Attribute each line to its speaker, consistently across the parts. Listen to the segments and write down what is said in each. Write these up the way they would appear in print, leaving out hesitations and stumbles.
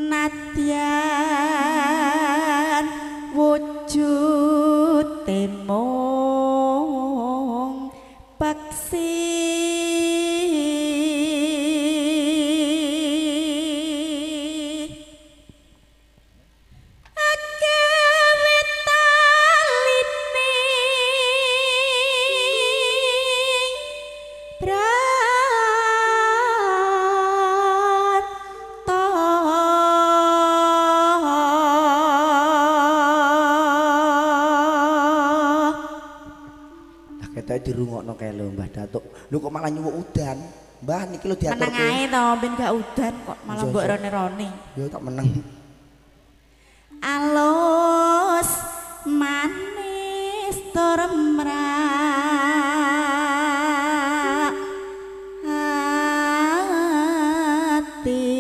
Speaker 1: Nadyan wujud mung peksi
Speaker 2: dirungokno kae lho Mbah Datuk. Lho kok malah nyuwuk udan? Mbah niki lho diaturke.
Speaker 1: Meneng ae to ben gak udan kok malah mbok rone-rone.
Speaker 2: Ya tak meneng.
Speaker 1: Alus manis tur mrak ati.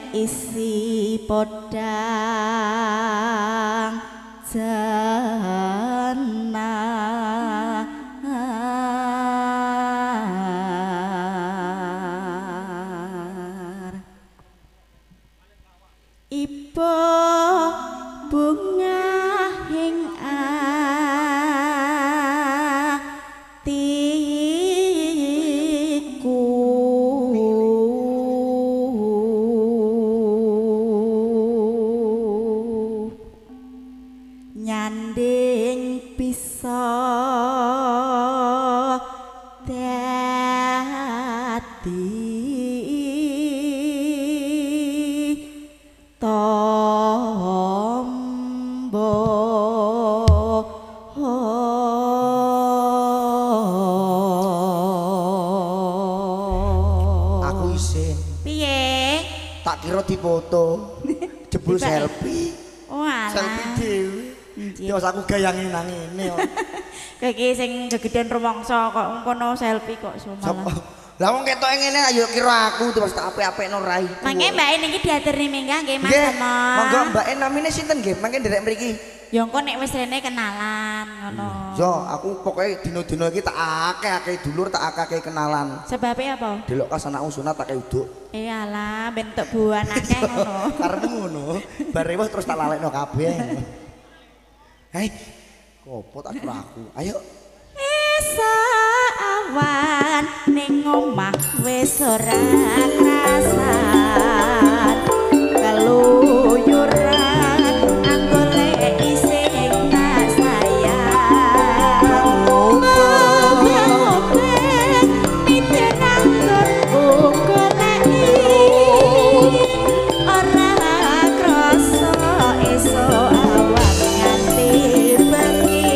Speaker 1: Isi podang jenar ibu bunga ing atiku nyanding bisa dadi tombo.
Speaker 2: Aku isin.
Speaker 1: Piye?
Speaker 2: Tak kira dipoto. Jebul selfie.
Speaker 1: Oh alah.
Speaker 2: Selfie dhewe. Ya aku gayangi nang ngene kok.
Speaker 1: Kowe iki sing gegedean rumangsa kok kono selfie kok malah.
Speaker 2: Lah wong ketoke ngene ayo kira aku terus tak apik-apikno rai.
Speaker 1: Mangke mbake niki diaturni minggah nggih Mas Tomo.
Speaker 2: Monggo mbake namine sinten nggih? Mangke nderek mriki.
Speaker 1: Ya engko nek wis rene kenalan ngono.
Speaker 2: Yo aku pokoke dina-dina iki tak akeh-akeh dulur, tak akeh-akeh kenalan.
Speaker 1: Sebabe apa?
Speaker 2: Delok kas anakku sunat tak uduk.
Speaker 1: Eh alah bentuk buan akeh ngono.
Speaker 2: Karepmu ngono. Bare wis terus tak lalekno kabeh. Hei, kopo tak kira aku. Ayo.
Speaker 1: Esuk awan ning omah wis ora krasan. Keluyuran anggoleki sing tak sayang. Obeng-obeng miterang nggonku goleki. Ora krasa esuk awan nganti bengi.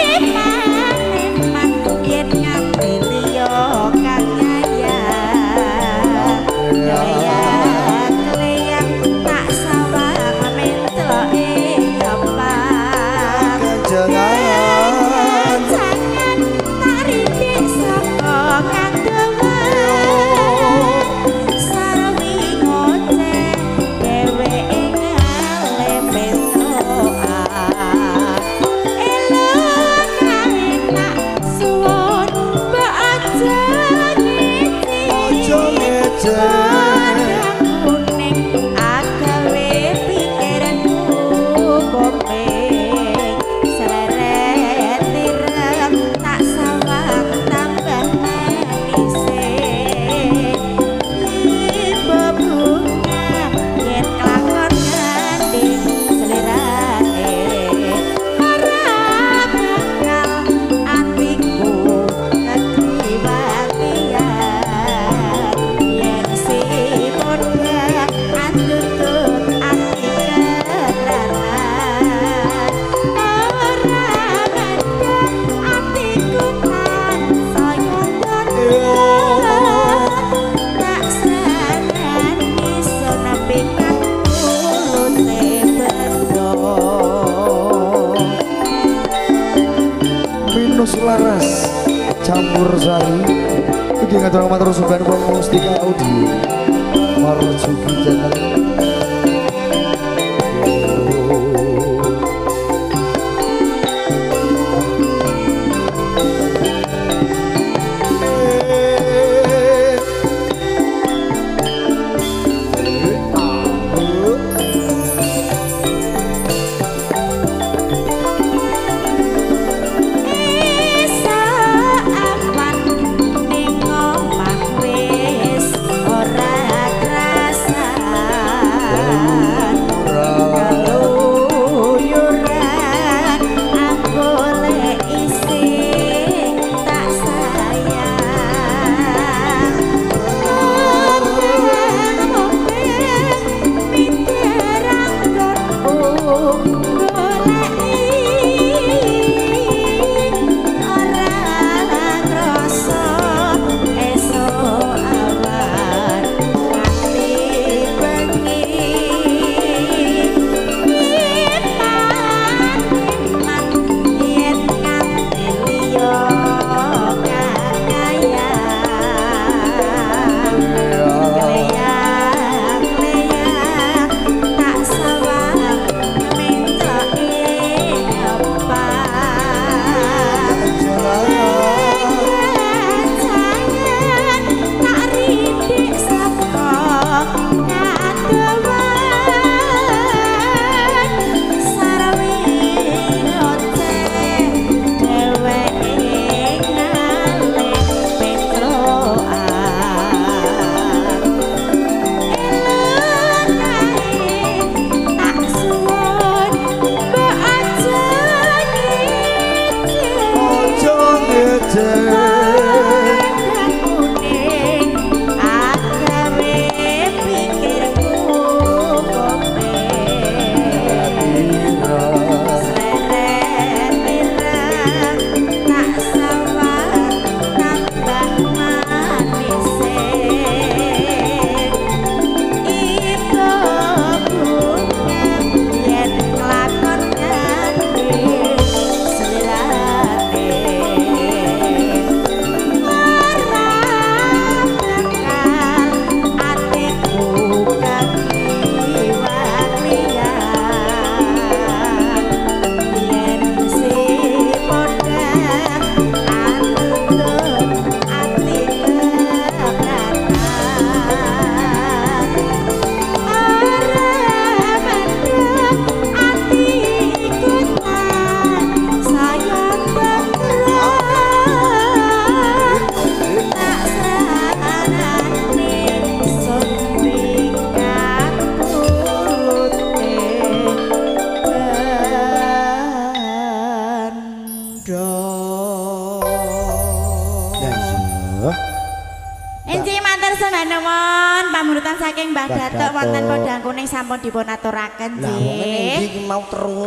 Speaker 1: Eman-eman yen nganti liya kang ngayal. Kleyang-kleyang tak sawang mentloke gampang.
Speaker 2: Jangan
Speaker 1: Jangan tak rindik saka kandowan. Sarwi ngoceh dheweke ngale petrokan. Elok enak suwun mbok aja ngece.
Speaker 2: Aja ngece.
Speaker 1: Podang kuning agawe pikiranku komeng. Seleret tirem tak sawang tambah manise. Ibu bunga yen kelakon gandeng selirane. Ora bakal atiku kekriwatian. Yen sing
Speaker 2: Campur Sari. Ugi ngaturaken matur sembah nuwun Mustika Audio Marjuki Channel.
Speaker 1: Saking Mbah Datuk wonten Podang Kuning sampun dipun aturaken nggih.
Speaker 2: Lah wong ngene iki mau terus.